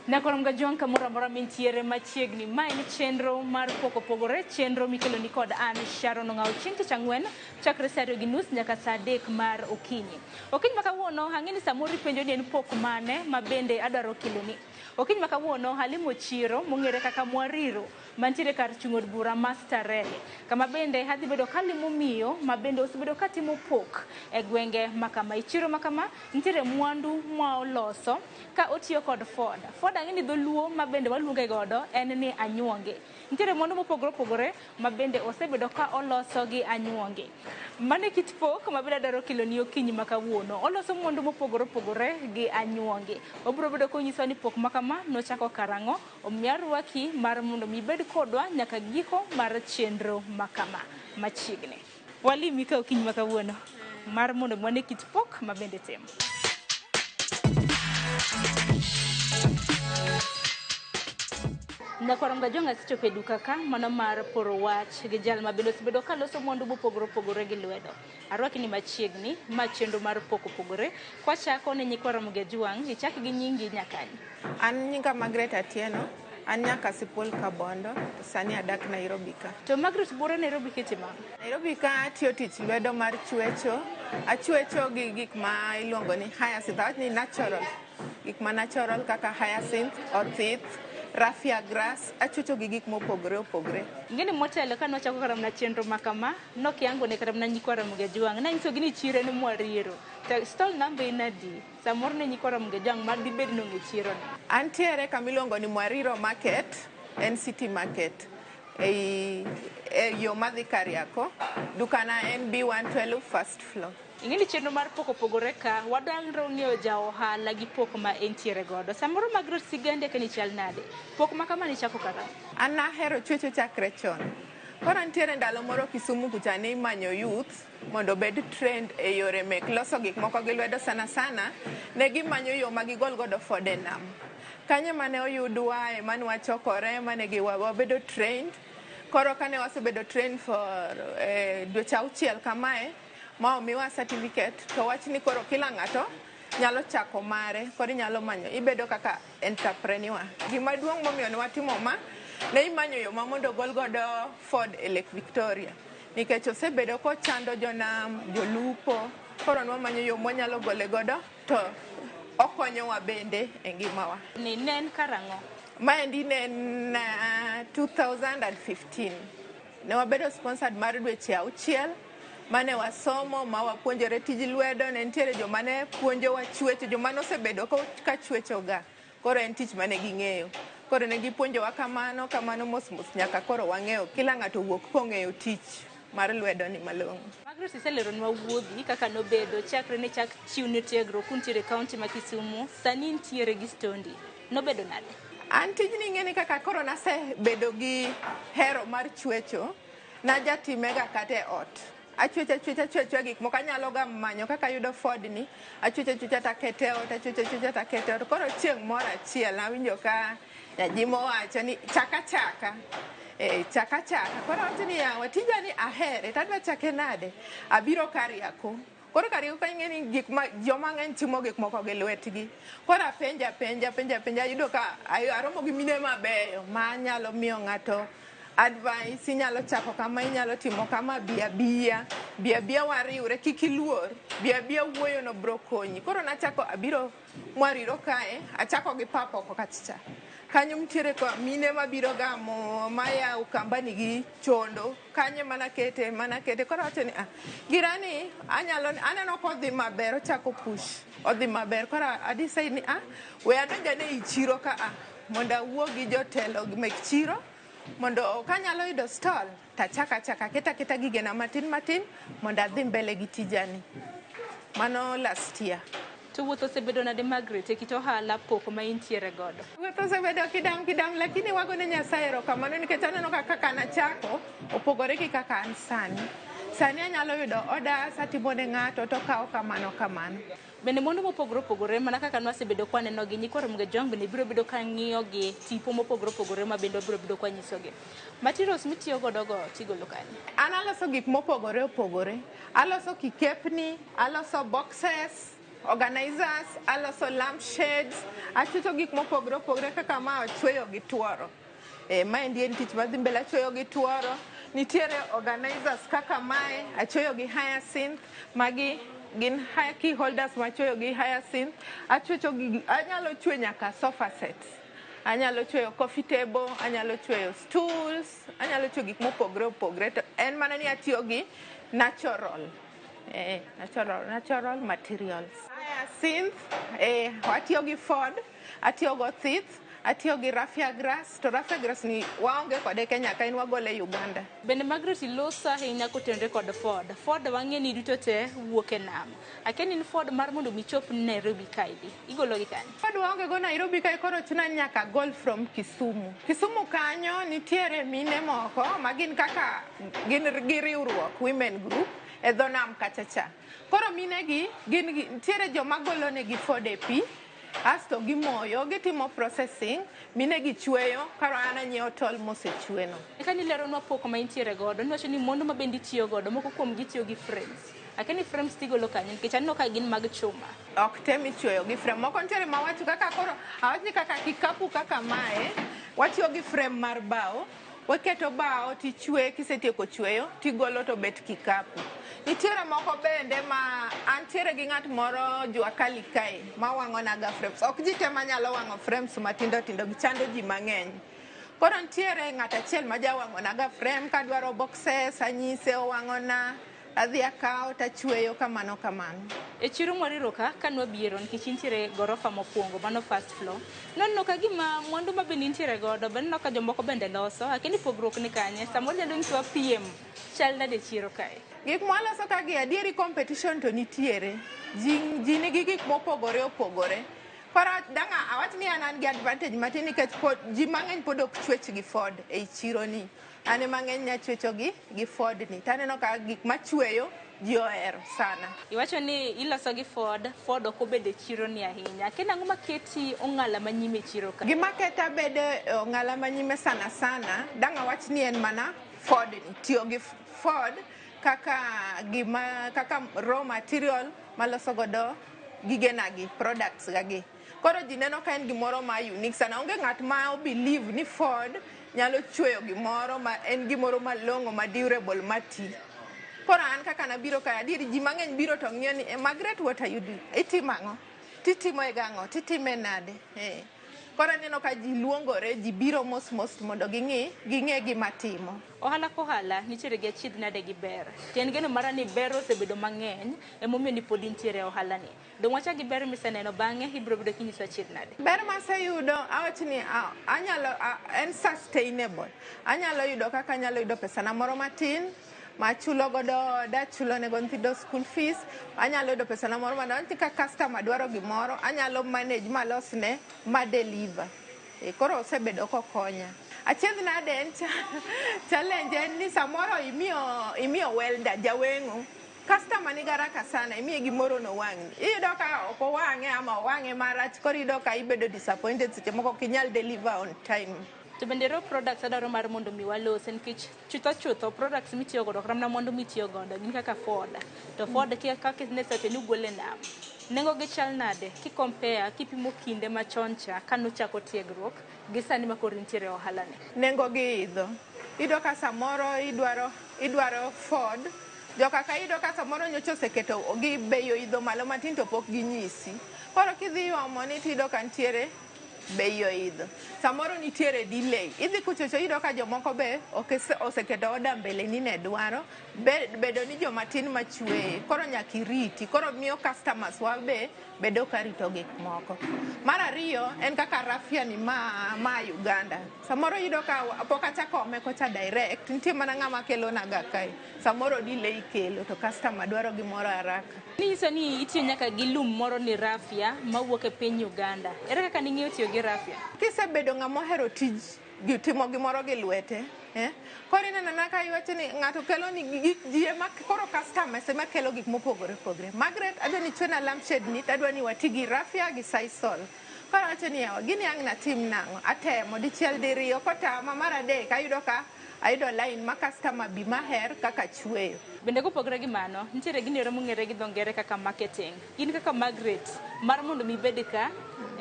Nyakorom Gajwang' kamoro amora mintiere machiegni. Ma en chenro mar pok opogore, chenro mikeloni kod an Sharon Ong'awo chieng' tich ang'wen chakre saa 2:30 nyaka saa 3 mar okinyi. Okinyi ma kawuono ang'e ni samoro ipenjo ni en pok mane ma bende adwaro keloni. Okinyi ma kawuono alimo chiro mong'ere kaka Mwariro mantiere kar chung' od bura ma Starehe, kama bende adhi bedo kalimo miyo ma bende osebedo katimo pok e gwenge ma kama. E chiro ma kama nitiere mwandu ma oloso ka otiyo kod Ford. Ford ang'e ni dholuo ma bende waluonge godo en ni anyuonge. Nitiere mwandu mopogore opogore ma bende osebedo ka oloso gi anyuonge. Mano e kit pok ma bende adwaro keloni okinyi ma kawuono. Oloso mwandu mopogore opogore gi anyuonge. Obiro bedo konyisowa ni pok ma kama nochako karang'o, omiyo arwaki mar mondo mi ibed kodwa nyaka giko mar chenro ma kama machiegni. Walimi ka okinyi ma kawuono mar mondo wane kit pok ma bende timo. Nyakwar Mgajwang' asechopo e duka ka mano mar poro wach gi jal ma bende osebedo ka loso mwandu mopogore opogore gi lwedo. Arwaki ni machiegni ma chenro mar pok opogore. Kwachako ne nyikwa Ramogi Ajwang', ichak gi nyingi nyakany. An nyinga Margaret Atieno, an nyaka Sipol Kabondo, to sani adak Nairobi ka. To Margaret buore Nairobi kitimo ang'o? Nairobi ka atiyo tich lwedo mar chwecho, achwecho gi gik ma iluongo ni hyacinth, awach ni natural, gik ma natural kaka hyacinth, othith, raffia grass, achwecho gi gik mopogore opogore. Ing'eni motelo ka nwachako kata mana chenro ma kama, nokiango ne kata mana nyikwa Ramogi Ajwang', nanyisogi ni chiro en Mwariro. To stall number en adi? Samoro ne nyikwa Ramogi Ajwang' ma dibed ni onge chiro ni. Antiere kama iluongo ni Mwariro Market, en City Market, ei e yo madhi Kariako. Dukana en B112 first floor. Ing'e ni chenro mar pok opogore ka, wadwaro ng'eyo ja ohala gi pok ma entiere godo. Samoro Margaret sigandi eka ni chal nade? Pok ma kama nichako karang'o? An nahero chwecho chakre chon. Koro nitiere ndalo moro Kisumu kucha ne imanyo youth mondo obed trained e yore mek loso gik moko gi lwedo sana sana ne gimanyo yo ma gigol godo ford e nam. Kanyo mane oyudwa, ema ne wachokore, mane gi wabedo trained. Koro kane wasebedo trained for dweche auchiel kamae, ma omiwa certificate, to wach ni koro kila ng'ato nyalo chako mare, koro inyalo manyo, ibedo kaka entrepreneur. Gima duong' momiyo ne watimo ma, ne imanyo yo ma mondo ogol godo Ford e Lake Victoria. Nikech osebedo kochando jonam, jolupo, koro nwamanyo yo mwanyalo gole godo to okonyowa bende e ngimawa. Ni ne en karang'o? Maendi ne en 2015. Ne wabedo sponsored mar dweche auchiel mane wasomo ma wapuonjore tij lwedo, ne nitiere joma ne puonjowa chwecho, joma nosebedo ka chwechoga. Koro en tich mane ging'eyo. Koro ne gipuonjowa kamano kamano mos mos nyaka koro wang'eyo, kila ng'ato owuok kong'eyo tich mar lwedo ni malong'o. Margaret iseleronwa wuodhi kaka nobedo chakre ne chak chiwni tiegruok kuntiere e kaunti ma Kisumu, sani intiere gi stondi. Nobedo nade? An tijni ing'e ni kaka koro nasebedo gi hero mar chwecho, najatimega kata e ot. Achwecho achwecha achwecho gik moko anyalo ga manyo kaka ayudo Ford ni, achwecho achwecha takete ot, achwecho achwecha takete ot. Koro chieng' moro achiel nawinjo ka Nyajimo wacho ni chaka chaka. Chaka chaka. Koro awacho ni yawa tija ni ahere to adwa chake nade? Abiro Kariako. Koro Kariako ka ing'e ni gik ma joma ng'eny timo gik moko gi lwetgi. Koro apenjo apenja apenjo apenja ayudo ka aromo gi mine mabeyo ma nyalo miyo ng'ato advice, inyalo chako kama, inyalo timo kama, bi abiya, bi abiya wariwre, kik iluor, bi abiya wuoyo no bro konyi. Koro nachako abiro Mwariro kae, achako gi pap oko kachacha. Kanyo nitiere mine mabiro gamo maya Ukambani gi chondo, kanyo mana kete, mana kete. Koro awacho ni ah, girani anyalo, aneno kodhi maber, ochako push, odhi maber. Koro a decide ni ah, we adonj ane ei chiro ka a, mondo awuo gi jotelo mek chiro, mondo kanyalo yudo stall, tachak achaka, aket aketa gigena matin matin, mondo adhi mbele gi tijani. Mano last year. To wuoth osebedo nade Margaret e kit ohala pok ma intiere godo? Wuoth osebedo kidam kidam, lakini wagone Nyasaye erokamano nikech aneno ka kaka nachako opogore gi kaka an sani. Sani anyalo yudo orders, atimo ne ng'ato to okawo kamano kamano. Bende mwandu mopogore opogore mana kaka nwasebedo kwaneno gi nyikwa Ramogi Ajwang' bende biro bedo ka ng'iyo gi tipo mopogore opogore ma bende wabiro bedo kwanyisogi. Materials mitiyo godo go tigolo kanye? An aloso gik mopogore opogore. Aloso kikepni, aloso boxes, organizers, aloso lampshades, achwecho gik mopogore opogore kaka ma achweyo gi tuoro. Maendi en tich madhi mbele, achweyo gi tuoro. Nitiere organizers kaka mae, achweyo gi hyacinth, magi gin key holders machweyo gi hyacinth. Achwecho gi, anyalo chwe nyaka sofa sets. Anyalo chweyo coffee table, anyalo chweyo stools, anyalo chweyo gik mopogore opogore. To en mana ni atiyo gi natural. Natural materials. Hyacinth, atiyo gi ford, atiyo go thith, atiyo gi raffia grass, to raffia grass ni waonge kode Kenya ka, en wagole Uganda. Bende Margaret iloso ahinya kotenore kod Ford. Ford wang'e ni duto te wuok e nam. Akia ni in Ford mar mondo mi chop Nairobi kaendi. Igolo gi kanye? Ford waonge go Nairobi kae, koro chuna ni nyaka gol from Kisumu. Kisumu kanyo nitiere mine moko ma gin kaka gin gi riwruok women group e dho nam kacha cha. Koro mine gi gin nitiere joma golo negi Ford e pi, asto gimoyo, gitimo processing, mine gi chweyo, koro an anyiewo tol mosechweno. Eka nileronwa pok ma intiere godo, niwacho ni mwandu ma bende itiyo godo, moko kuom gi tiyo gi frames. Akia ni frames tigolo kanye, nikech aneno ka gin mag chuma. Ok te michweyo gi frame. Moko nitiere mawacho kaka koro, awach ni kaka kikapu kaka mae, watiyo gi frame mar bao, waketo bao tichwe, kisetieko chweyo, tigolo to bet kikapu. Nitiere moko bende ma antiere gi ng'at moro jua kali kae ma wang'onaga frames. Ok ji te manyalo wang'o frames matindo tindo, gichando ji mang'eny. Koro nitiere ng'at achiel ma jawang'onaga frame, kadwaro boxes, anyise owang'ona, adhi akawo tachweyo kamano kamano. E chiro mwariro ka, kanwabiro nikech intiere gorofa mokwongo, mano first floor. Naneno ka gima mwandu ma bende intiere godo, be aneno ka jomoko bende loso. Akia ni pogruok ni kanye, samoro nyalo nyisowa piem chal nade e chiro kae. Gik mwaloso ka gi adieri competition to nitiere. Ji nigi gik mopogore opogore. Koro dang' awach ni an gi advantage matin nikech pod ji mang'eny pod ok chwech gi Ford ei chiro ni. An ema ng'eny achwecho gi Ford ni. Taneno ka gik machweyo ji ohero sana. Iwacho ni iloso gi Ford, Ford ok obedo e chiro ni ahinya. Akia nang'o maketi ong'ala manyime e chiro ka? Gima keta bedo ong'ala manyime sana sana, dang' awach ni en mana Ford ni. Tiyo gi Ford kaka gima, kaka raw material maloso godo gigena gi, products ga gi. Koro ji neno ka en gimoro ma unique sana. Onge ng'at ma o believe ni Ford nyalo chweyo gimoro ma en gimoro malong'o, ma durable, ma ti. Koro an kaka nabiro kae, adieri ji mang'eny biro to ng'iyo ni, Margaret, what are you doing? Itimo ang'o? Titimo e gang'o? Titime nade? Koro aneno ka ji luongore, ji biro mos mos mondo ging'e gima timo. Ohala kohala nitiere gi achiedh nade gi ber. Tien geno mara ni ber osebedo mang'eny, emomiyo ni pod intiere e ohala ni. Dong' wacha gi ber miseneno bang'e, ibiro bedo kinyiso achiedh nade? Ber maseyudo, awach ni, anyalo, en sustainable. Anyalo yudo kaka anyalo yudo pesana moro matin, machulo godo oda, chulo nego nyithindo school fees, anyalo yudo pesana moro matin ka customer dwaro gimoro, anyalo manage malosne, ma deliver. Koro osebedo kokonya. Achiedh nade en challenge en ni samoro imiyo welder, jaweng'o. Customer ni garaka sana, imiye gimoro no wang'ni. Iyudo ka ok owang'e ama owang'e marach, koro iyudo ka ibedo disappointed seche moko ok inyal deliver on time. To bende raw products adwaro mar mondo mi walose nikech chutho chutho products mitiyo godo kata mana mwandu mitiyo godo gin kaka Ford. To Ford kaka isewacho ni ugolo e nam. Nengo gi chal nade ki compare kipimo kinde machon cha kanuchako tiegruok gi sani ma koro intiere e ohala ni? Nengo gi idho. Iyudo ka samoro idwaro Ford, joka iyudo ka samoro nyocha oseketo gi bei oidho malo matin to pok ginyisi. Koro kidhi omo ni tiyudo ka nitiere bei oidho. Samoro nitiere delay. Idhi kuchocho iyudo ka jomoko be oseketo order mbele ni ne dwaro. Bedo ni joma tin machweye. Koro nyaka iriti. Koro miyo customers wa be bedo ka rito gik moko. Mar ariyo en kaka raffia ni ma Uganda. Samoro iyudo ka pok achako ome kocha direct. Nitie mana ng'ama kelo naga kae. Samoro delay kelo to customer dwaro gimoro haraka. Ninyiso ni itiyo nyaka gi lum moro ni raffia mawuok e piny Uganda. Ere kaka ning'eyo tiyo gi raffia? Kisebedo ng'ama ohero tij timo gimoro gi lwete, Koro ineno na ka iwacho ni ng'ato kelo ni gik ji ema koro customers ema kelo gik mopogore opogore. Margaret, adwa ni ichwena lampshade ni, adwa ni wati gi raffia gi sisal. Koro awacho ni yawa, gini ang' natim nang'o? Atemo dichiel diriyo, kotama mar adek ayudo ka Ayudo line ma customer bi maher kaka chweyo. Bende kopogore gi mano, nitiere gino ero mong'ere gi dho ngere kaka marketing. In kaka Margaret, mar mondo mi ibed ka,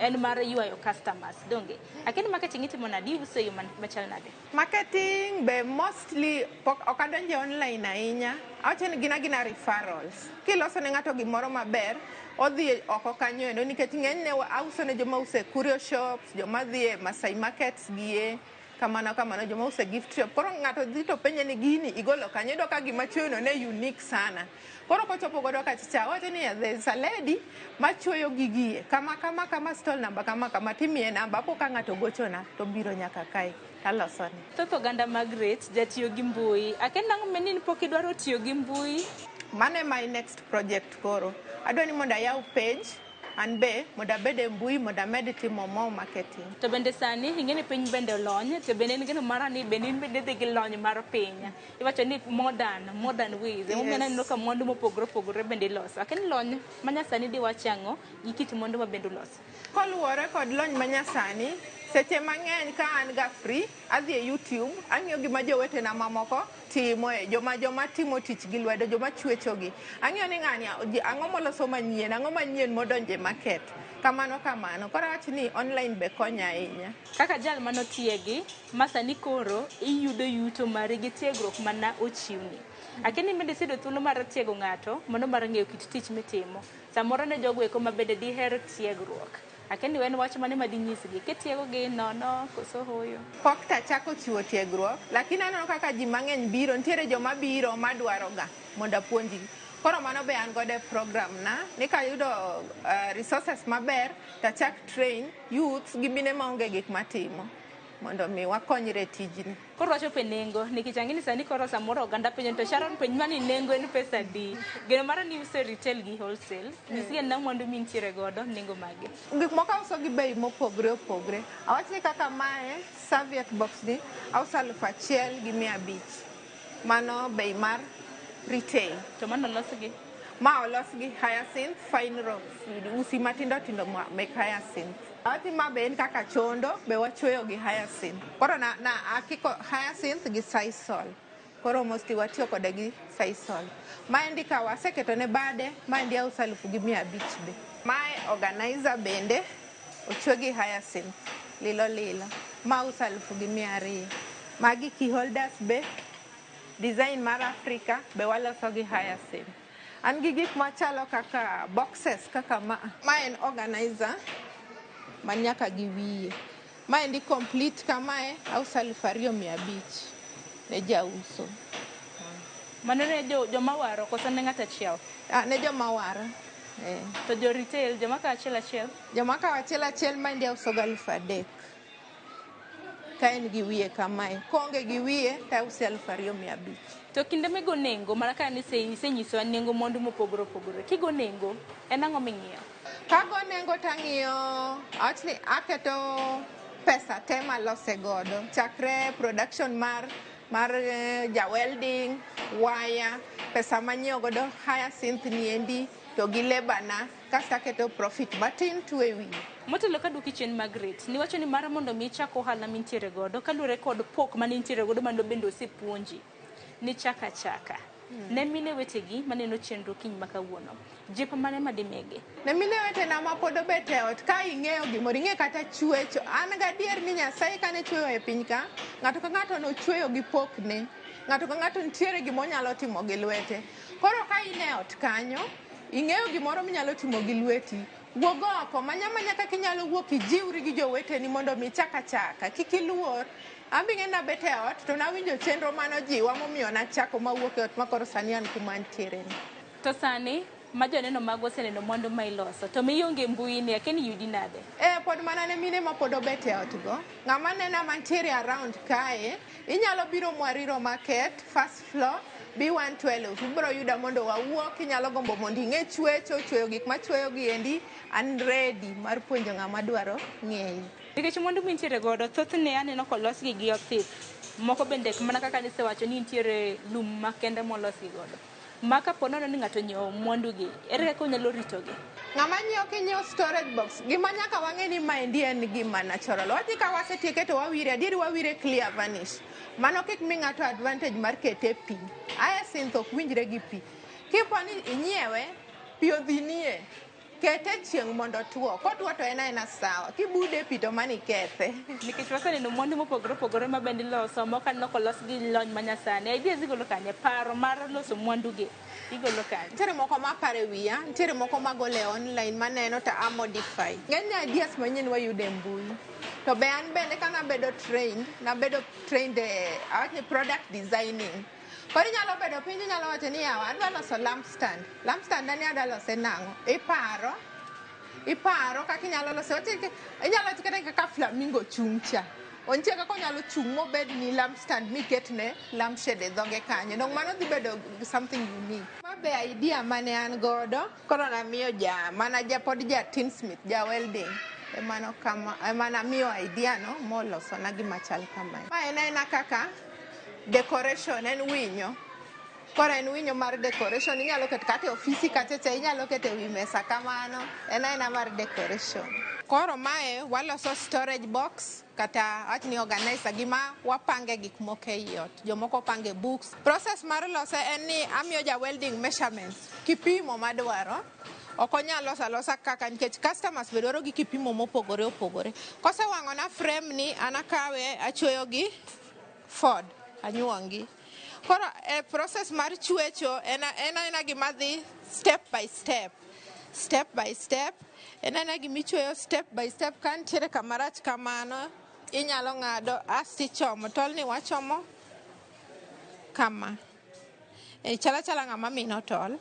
en mar ywayo customers, donge? Akia ni marketing itimo nade, iuso e yo machal nade? Marketing be mostly pok ok adonje online ahinya. Awacho ni gin agina referrals. Kiloso ne ng'ato gimoro maber, odhi oko kanyo endo nikech ng'enyne auso ne joma uso e curio shops, joma dhi e Masai markets gi e kamano kamano, joma uso e gift shop. Koro ng'ato dhi to penje ni gini igolo kanyo, iyudo ka gima chweyo no ne unique sana. Koro kochopo godo kacha, owacho ni there is a lady machweyo gigi e kama kama kama stall number kama kama timiye namba apo ka ng'ato gochona to biro nyaka kae talosone. Thoth oganda Margaret jatiyo gi mbui. Akia nang'o ni pok idwaro tiyo gi mbui? Mano e my next project koro. Adwa ni mondo ayaw page an be mondo abed e mbui mondo amed timo more marketing. To bende sani ing'e ni piny bende olony, to bende en geno mara ni bende in bende idhi gi lony mar piny. Iwacho ni modern ways. Emomiyo aneno ka mwandu mopogore opogore bende iloso. Akia ni lony manyasani diwach ang'o gi kit mwandu ma bende uloso? Koluwore kod lony manyasani, seche mang'eny ka an ga free, adhi e YouTube, ang'iyo gima jowetena mamoko timo e joma timo tich gi lwedo, joma chwecho gi. Ang'iyo ni ng'ani ang'o moloso manyien, ang'o manyien modonje market. Kamano kamano. Koro awach ni online be konyo ahinya. Kaka jal manotiegi, ma sani koro iyudo yuto mari gi tiegruok mana ochiwni. Akia ni bende iseyudo thuolo mar tiego ng'ato mano mar ng'eyo kit tich mitimo. Samoro ne jogo eko ma bende diher tiegruok. Akia ni en wach mane ma dinyisgi? Kitiegogi nono koso hoyo? Pok tachako chiwo tiegruok, lakini aneno kaka ji mang'eny biro, nitiere joma biro madwaro ga mondo apuonjgi. Koro mano be an godo e program na, ni kayudo resources maber, tachak train youths gi mine maonge gik matimo mondo mi wakonyre e tijni. Koro wachopo e nengo, nikech ang'e ni sani koro samoro oganda penjo to Sharon penj mani nengo en pesa adi? Geno mara ni iuso retail gi wholesale. Nyisi ane mwandu mintiere godo, nengo mage. Gik moko auso gi bei mopogre opogre. Awach ni kaka mae, serviette box ni, auso 1,500. Mano bei mar retail. To mano olos gi? Ma olos gi hyacinth, fine ropes, usi matindo tindo mek hyacinth. Awach ni ma be en kaka chondo, be wachweyo gi hyacinth. Koro na akiko hyacinth gi sisal. Koro mostly watiyo kode gi sisal. Maendi ka waseketo ne bade, maendi auso 1,500 be. Mae organizer bende ochwe gi hyacinth, lilo lilo. Ma auso 1,200. Magi key holders be, design mar Africa be waloso gi hyacinth. An gi gik machalo kaka boxes kaka ma. Ma en organizer man nyaka gi wiye. Maendi complete kamae auso 2,500 ne jauso. Mano ne joma waro koso ne ng'ato achiel? Ne joma waro. To jo retail, joma kawo achiel achiel? Joma kawo achiel achiel maendi auso ga 3,000. Ka en gi wiye kamae. Koonge gi wiye to ause 2,500. To kinde migo nengo, mana ka isenyisowa nengo mwandu mopogore opogore, kigo nengo, en ang'o ming'iyo? Kago nengo tang'iyo, awach ni aketo pesa te malose godo. Chakre production mar ja welding, waya, pesa manyiewo godo hyacinth ni endi, to gi labor na, kasto aketo profit matin to e wiye. Motelo kaduoki chien Margaret, niwacho ni mar mondo mi ichak ohala mintiere godo, kaluwore kod pok manintiere godo mano bende osepuonji, nichak achaka. Ne mine wetegi maneno chenro kiny ma kawuono, jip mane madimigi? Ne mine wetena ma pod obet e ot, ka ing'eyo gimoro, ing'eyo kata chwecho. An gadier ni Nyasaye kane chweyo e piny ka, ng'ato ka ng'ato nochweyo gi pokne. Ng'ato ka ng'ato nitiere gima onyalo timo gi lwete. Koro ka in e ot kanyo, ing'eyo gimoro minyalo timo gi lweti, wuog oko, manya manya kaka inyalo wuok ijiwri gi joweteni mondo mi ichak achaka, kik iluor. An be ing'e nabet e ot to nawinjo chenro manojiwa momiyo nachako mawuok e ot ma koro sani an kuma antiere ni. To sani ma joneno magwa oseneno mwandu ma iloso, to mionge mbui ni, akia ni yudi nade? Pod mana ne mine ma pod obet e ot go. Ng'ama nena mantiere around kae, inyalo biro Mwariro Market, first floor, B112. Ibiro yuda mondo wawuo, kinyalo gombo mondo ing'e chwecho, chweyo gik machweyo gi endi, an ready mar puonjo ng'ama dwaro ng'eyo. Nikech mwandu mintiere godo, thothne aneno kolosgi gi othith. Moko bende mana kaka nisewacho ni nitiere lum makende molosgi godo. Ma kapo nono ni ng'ato onyiewo mwandu gi, ere kaka onyalo ritogi? Ng'ama nyiewo kinyiewo storage box, gima nyaka wang'e ni maendi en gima natural. Wach ka wasetieke to wawire, adieri wawire clear varnish. Mano kik mi ng'ato advantage mar kete e pi. Hyacinth ok winjre gi pi. Kipo ni inyiewe, pi odhinie. Kete e chieng' mondo otuo. Kotuo to en aena sawa. Kibude e pi to mano ikethe. Nikech waseneno mwandu mopogore opogore ma bende iloso, moko aneno kolos gi lony manyasani. Ideas igolo kanye? Paro mar loso mwandu gi igolo kanye? Nitiere moko maparo e wiya, nitiere moko magolo e online maneno to a modify. Ng'enyne ideas manyien wayudo e mbui. To be an bende ka nabedo trained, nabedo trained e awach ni product designing. Koro inyalo bedo piny inyalo wacho ni yawa adwa loso lamp stand. Lamp stand ani adwa lose nang'o? Iparo, iparo kaka inyalo lose. Wach inyalo wacho kata kaka flamingo chung' cha. Ontie kaka onyalo chung' mobed ni lamp stand miketne lamp shade e dhoge kanyo. Dong mano dhi bedo something unique. Ma be idea mane an godo, koro namiyo ja mana ja pod ja tinsmith, ja welding. Emano kama emana miyo idea no molosona gima chal kamae. Ma en aena kaka decoration, en winyo. Koro en winyo mar decoration, inyalo keto kata e ofisi kacha cha, inyalo keto e wi mesa kamano. En aena mar decoration. Koro mae waloso storage box kata awach ni organizer gima wapange gik moko ei ot. Jomoko pange books. Process mar lose en ni amiyo ja welding measurements, kipimo madwaro. Ok onyal loso alosa kaka nikech customers be dwaro gi kipimo mopogore opogore. Kosewang'ona frame ni, an akawe achweyo gi Ford, anyuongi. Koro e process mar chwecho en aena gima dhi step by step. Step by step. En aena gima ichweyo step by step. Ka nitiere kama rach kamano, inyalo ng'ado asti ichomo. Tolni wachomo kama. E chal achala ng'ama mino tol.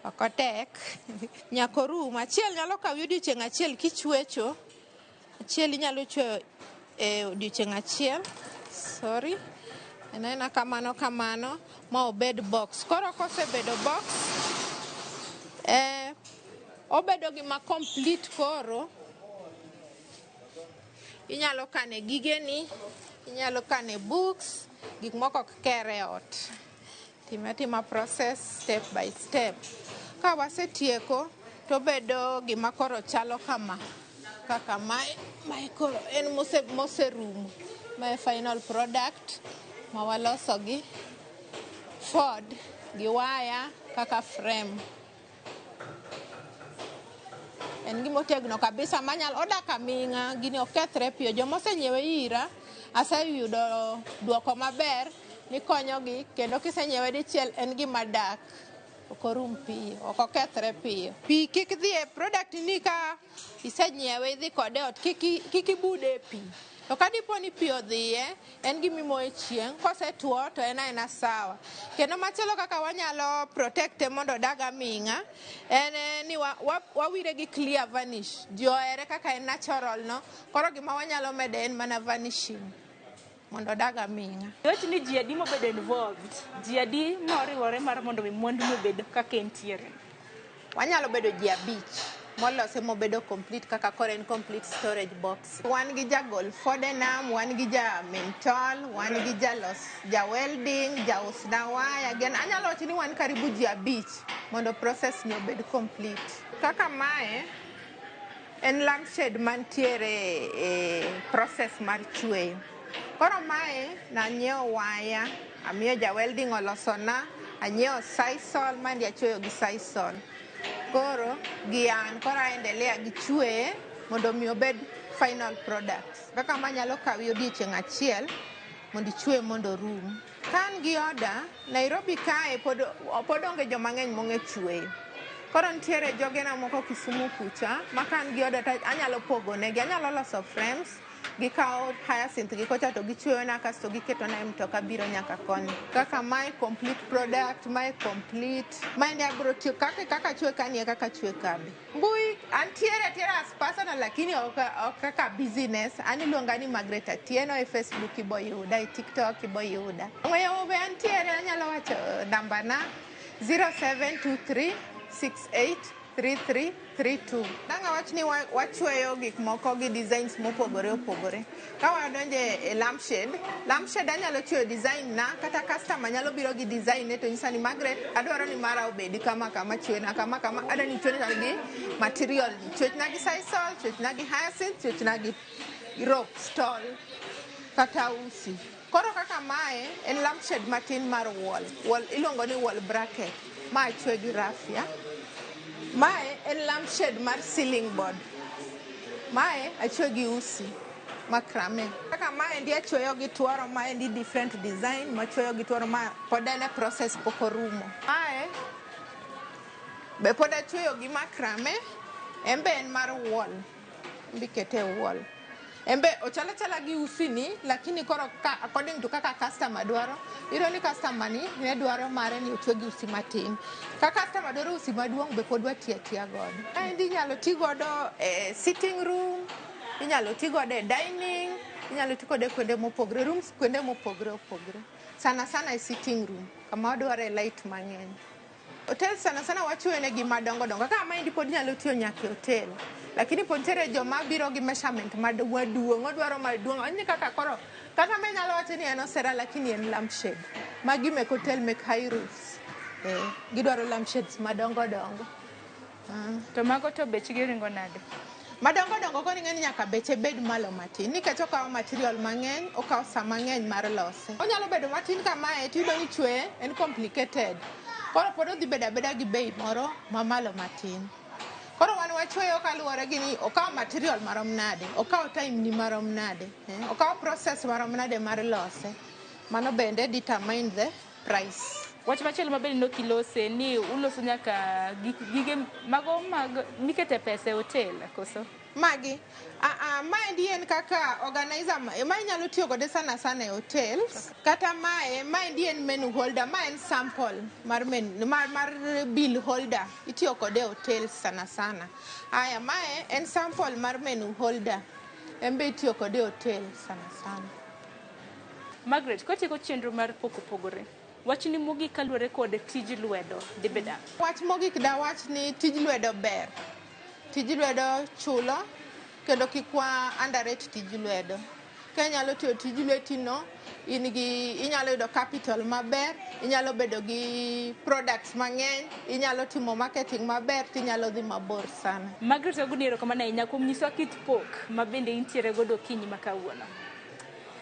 Ok otek. Nyaka orum. Achiel nyalo kawi odiochieng' achiel kichwecho. Achiel inyalo chweyo e odiochieng' achiel. Sorry. En aena kamano kamano ma obed box. Koro kosebedo box, obedo gima complete koro. Inyalo kane gigeni, inyalo kane books, gik moko ok kere e ot. Time atima process step by step. Ka wasetieko, tobedo gima koro chalo kama. Kaka mae, mae koro en moserumo. Mae final product ma waloso gi Ford gi waya kaka frame. En gima otegno kabisa manyalo odak aming'a, gini ok kethre piyo. Joma osenyiewe ira, aseyudo duoko maber ni konyogi kendo kisenyiewe dichiel en gima dak. Ok orum piyo, ok okethre piyo. Pi kik dhi e product ni ka isenyiewe idhi kode e ot, kik ibude e pi. To ka dipo ni pi odhiye, en gima imoyo e chieng', kosetuo to en aena sawa. Kendo machielo kaka wanyalo protect e mondo odag aming'a, en ni wawire gi clear varnish. Ji ohere kaka en natural no, koro gima wanyalo mede en mana varnishing mondo odag aming'a. Iwach ni ji adi mobedo involved? Ji adi moriwore mar mondo mi mwandu ni obed kaka entiere? Wanyalo bedo ji 5 molose mobedo complete kaka koro en complete storage box. Wan gi jagol Fodenam, wan gi ja min tol, wan gi jalos, ja welding, jaus na waya. Gen anyalo wacho ni wan karibu ji 5 mondo process ni obed complete. Kaka mae en lampshade mantiere e process mar chweyo. Koro mae nanyiewo waya, amiyo ja welding olosona, anyiewo sisal, maendi achweyo gi sisal. Koro gi an, koro aendelea gi chweye mondo mi obed final product. Kaka ma nyalo kawi odiochieng' achiel mondo ichwe mondo orum. Ka an gi order, Nairobi kae pod onge joma ng'eny mong'e chweyo. Koro nitiere jogena moko Kisumu kucha, ma ka an gi order to anyalo pogo negi, anyalo loso frames, gikawo hyacinth gi kocha to gichweyona kasto giketona e mtoka biro nyaka koni. Kaka mae complete product, mae complete. Maendi abiro tiyo kaka chwe kani e kaka chwe kabe. Mbui antiere atiera as personal lakini ok kaka business. An iluonga ni Margaret Atieno e Facebook ibo yuda, e TikTok ibo yuda. Ong'we yamo be antiere, anyalo wacho namba na 0723 68 3332. Dang' awach ni wachweyo gik moko gi designs mopogore opogore. Ka wadonjo e lampshade, lampshade anyalo chweyo design na kata customer nyalo biro gi design ne to nyisa ni, "Margaret, adwaro ni mara obedi kama kama, chwena kama kama, adwa ni ichwena gi material ni, chwechna gi sisal, chwechna gi hyacinth, chwechna gi ropes, tol kata usi." Koro kaka mae en lampshade matin mar wall, wall iluongo ni wall bracket, ma chwe gi raffia. Mae en lampshade mar ceiling board. Mae achwe gi usi macrame. Kaka maendi achweyo gi tuoro, maendi different design machweyo gi tuoro, ma pod en e process, pok orumo. Mae be pod achweyo gi macrame, en be en mar wall, en be ikete e wall. En be ochalo achala gi usi ni, lakini koro ka, according to kaka customer dwaro, iyudo ni customer ni ne dwaro mare ni ochwe gi usi matin. Ka customer dwaro usi maduong' be pod watiyo atiya godo. Maendi inyalo ti godo e sitting room, inyalo ti godo e dining, inyalo ti kode kuonde mopogre, rooms kuonde mopogre opogre. Sana sana e sitting room, kama wadware light mang'eny. Hotel sana sana wachweyo negi madongo dongo. Kaka maendi pod nyalo tiyo nyaka e hotel. Lakini pod nitiere joma biro gi measurement maduong', odwaro maduong'. Onyi kaka koro, kata ma inyalo wacho ni en osera, lakini en lampshade. Magi mek hotel mek high roofs. Gidwaro lampshades madongo dongo. To mago to bechgi ringo nade? Madongo dongo koro ing'e ni nyaka beche bed malo matin nikech okawo material mang'eny, okawo sa mang'eny mar lose. Onyalo bedo matin kamae tiyudo ni chweye en complicated. Koro pod odhi bedo abeda gi bei moro mamalo matin. Koro wan wachweyo kaluwore gi ni okawo material marom nade, okawo time ni marom nade, okawo process marom nade mar lose. Mano bende determine the price. Wach machielo mabende nokilose ni uloso nyaka gige mago mag mikete pesa e hotel koso? Magi, maendi en kaka organizer ma inyalo tiyo kode sana sana e hotels. Kata mae, maendi en menu holder, ma en sample mar, menu, mar bill holder. Itiyo kode e hotels sana sana. Aya, mae en sample mar menu holder. En be itiyo kode e hotel sana sana. Margaret, kotieko chenro mar pok opogore, wachni mogik kaluwore kod tij lwedo dibed ang'o? Wach mogik dawach ni tij lwedo ber. Tij lwedo chulo kendo kik wa underrate tij lwedo. Ka inyalo tiyo tij lweti no, in gi inyalo yudo capital maber, inyalo bedo gi products mang'eny, inyalo timo marketing maber, tinyalo dhi mabor sana. Margaret Oguni, erokamano ahinya kuom nyisowa kit pok ma bende intiere godo okinyi ma kawuono.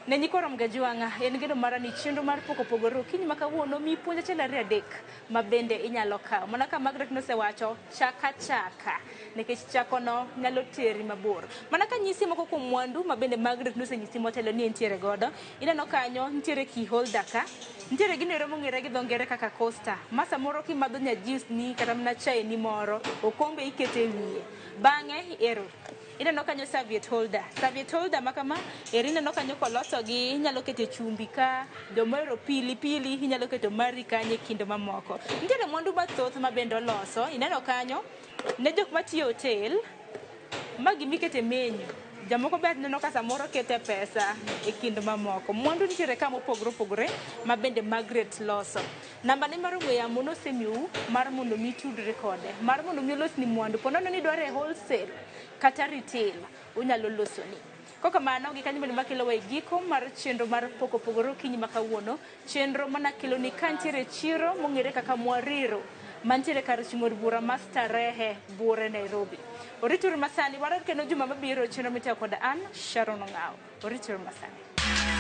Ne nyikwa Ramogi Ajwang'a, en geno mara ni chenro mar pok opogore okinyi ma kawuono miyi puonj achiel ariyo adek ma bende inyalo kawo. Mana ka Margaret nosewacho, chaka chaka, nikech chakono nyalo teri mabor. Mana ka nyisi moko kuom mwandu ma bende Margaret nosenyisi motelo ni entiere godo, ineno kanyo nitiere key holder ka, nitiere gino ero mong'ere gi dho ngere kaka coaster, ma samoro kimadho nya juice ni kata mana chai ni moro, okombe ikete e wiye. Bang'e ero ineno kanyo serviette holder. Serviette holder ma kama eri ineno kanyo koloso gi inyalo kete chumbi ka, jomohero pili pili inyalo keto mari kanyo e kind mamoko. Nitiere mwandu mathoth ma bende oloso, ineno kanyo ne jok matiyo e hotel, ma gimikete menu. Jomoko be aneno ka samoro kete pesa e kind mamoko. Mwandu nitiere ka mopogore opogore ma bende Margaret loso. Namba ne mar ong'we yamo nosemiyou mar mondo mi itudri kode, mar mondo mi olosni mwandu. Po nono ni idwaro e wholesale kata retail, onyalo losoni. Kokamano, gi kanyo bende makelowa e giko mar chenro mar pok opogore okinyi ma kawuono. Chenro manakeloni ka nitiere chiro mong'ere kaka Mwariro, mantiere kar chung' od bura ma Starehe, Buore, Nairobi. Orituru masani, warar kendo juma mabiro, chenro mitayo kod an, Sharon Ong'awo. Orituru masani.